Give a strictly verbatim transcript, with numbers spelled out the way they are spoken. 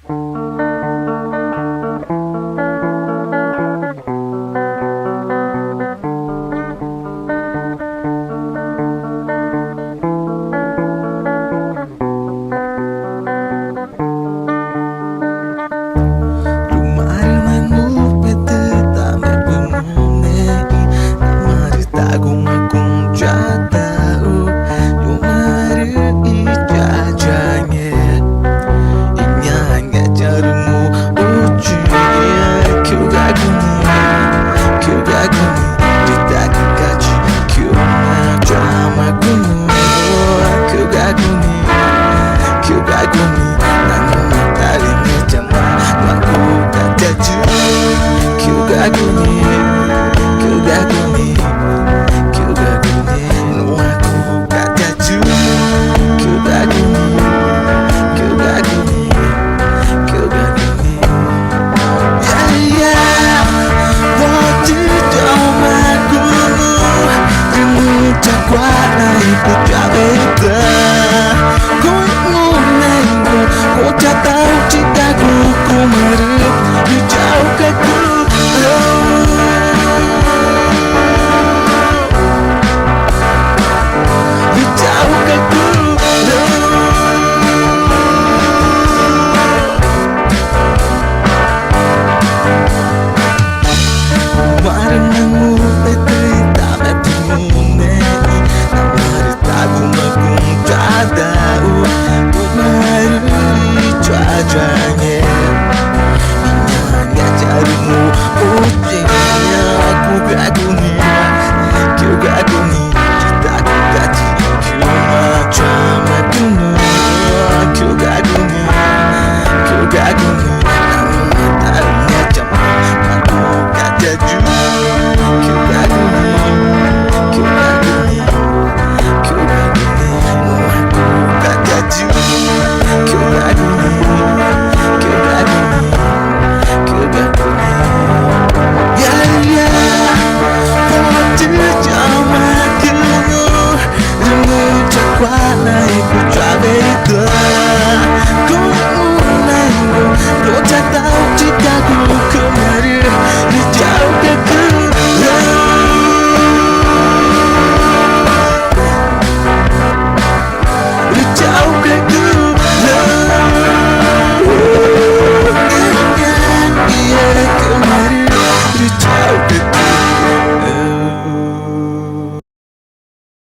Rü marü nangupetü ta mepüngune i, na marü taguma cuyadau, rü marü i chayae nge i ñaã ngechaü̃rü muxũchi. Cugaguni, cugaguni, rü tagücachi cuma chama cugaguni, cugaguni, nanguma tarüngü̃ chama ma cucayayuxü̃. Cugaguni, cugaguni, cugaguni, nuã cucayayuxü̃. Cugaguni, cugaguni, cugaguni. Yaya, woti chama cugü, rü nüxü̃ chacua̱x na icuchaweiga. Cuxü̃́ ngunexü̃gu cuchatauchi tagu cumarü rü chauca̱x cugü, rü chauca̱x cugü. Marü nangupetü i ta mepüngune i, na marü taguma cuyadau, rü marü i chayae nge i ñaã ngechaü̃rü muxũchi. Cugaguni, cugaguni, rü tagücachi cuma chama cugü, cugaguni, cugaguni, nanguma tarüngü̃ chama ma cucayayuxü̃. Cugaguni, cugaguni, cugaguni, nuã cucayayuxü̃. Cugaguni, cugaguni, cugaguni. Yaya, woti chama cugü, rü nüxü̃ chacua̱x na icuchaweiga.